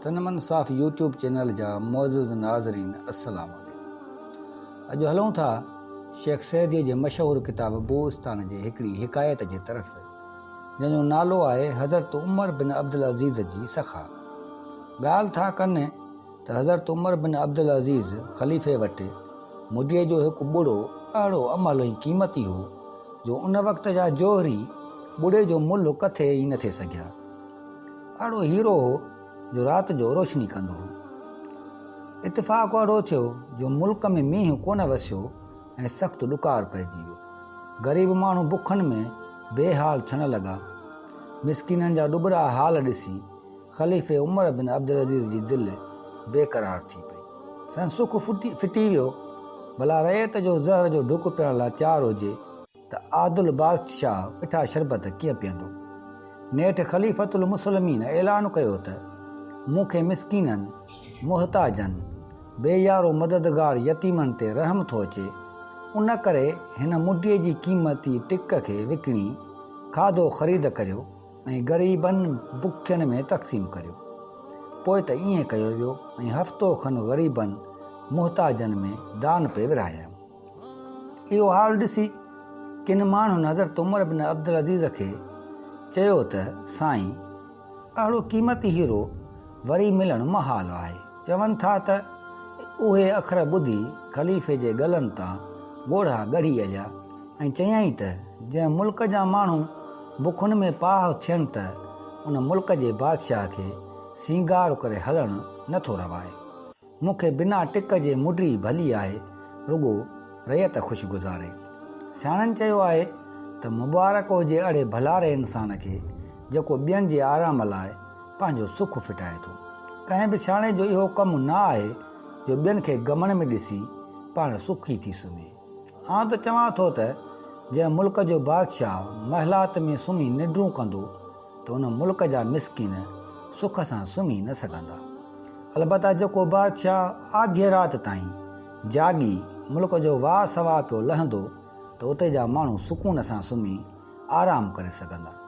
تن من صاف يوٽيوب چينل جا معزز ناظرين السلام عليڪم اڄ هلون ٿا شيخ سعدي جي مشهور ڪتاب بوستان جي هڪڙي حڪايت جي طرف جنهن جو نالو آهي حضرت عمر بن عبدالعزيز جي سخا ڳالهه ٿا ڪن ته حضرت عمر بن عبدالعزيز خليفي وٽ مڊيء جو هڪ ٻڙو اهڙو املهه ۽ قيمتي هو جو ان وقت جا جوهري ٻڙي جو ملهه ڪٿي ئي نٿي سگهيا. اهڙو هيرو هو جو رات جو روشني ڪندو هو. اتفاق اهڙو ٿيو جو ملڪ ۾ مينهن ڪونه وسيو ۽ سخت ڏڪار پئجي ويو. غريب ماڻهو بکن ۾ بي حال ٿيڻ لڳا. مسڪينن جا ڏٻرا حال ڏسي خليفي عمر بن عبدالعزيز جي دل بيقرار ٿي پئي. سندس سک ڦٽي ويو. ڀلا رعيت جو زهر جو ڍڪ پيئڻ لاء تيار هجي ته عادل بادشاهه مٺا شربت ڪيئن پيئندو؟ نيٺ خليفة المسلمين اعلان ڪيو ته مون کي مسڪينن، محتاجن، بي يارو مددگار يتيمن تي رحم ٿو اچي، ان ڪري هن مڊيء جي قيمتي ٽڪ کي وڪڻي کاڌو خريد ڪريو ۽ غريبن بکين ۾ تقسيم ڪريو. پوء ته ائين ڪيو ويو ۽ هفتو کن غريبن محتاجن ۾ دان پئي ورهايائون. اهو حال ڏسي ڪن ماڻهن حضرت عمر بن عبدالعزيز کي چيو ته سائين! اهڙو قيمتي هيرو وري ملڻ محال آهي. چون ٿا ته اهي اکر ٻڌي خليفي جي ڳلن تان ڳوڙها ڳڙهي هليا ۽ چيائين ته جنهن ملڪ جا ماڻهو بکن ۾ پاهه ٿين ته ان ملڪ جي بادشاهه کي سينگار ڪري هلڻ نه ٿو روائي. مون کي بنا ٽڪ جي مڊي ڀلي آهي، رڳو رعيت خوش گذاري. سياڻن چيو آهي ته مبارڪ هجي اهڙي ڀلاري انسان کي جيڪو ٻين جي آرام لاء پنهنجو سک ڦٽائي ٿو. ڪنهن به سياڻي جو اهو ڪم نه آهي جو ٻين کي غمن ۾ ڏسي پاڻ سکي ٿي سمهي. آئون ته چوان ٿو ته جنهن ملڪ جو بادشاهه محلات ۾ سمهي ننڊون ڪندو ته ان ملڪ جا مسڪين سک سان سمهي نه سگهندا. البته جيڪو بادشاهه آڌيء رات تائين جاڳي ملڪ جو واء سواء پيو لهندو ته اتي جا ماڻهو سڪون سان سمهي آرام ڪري سگهندا.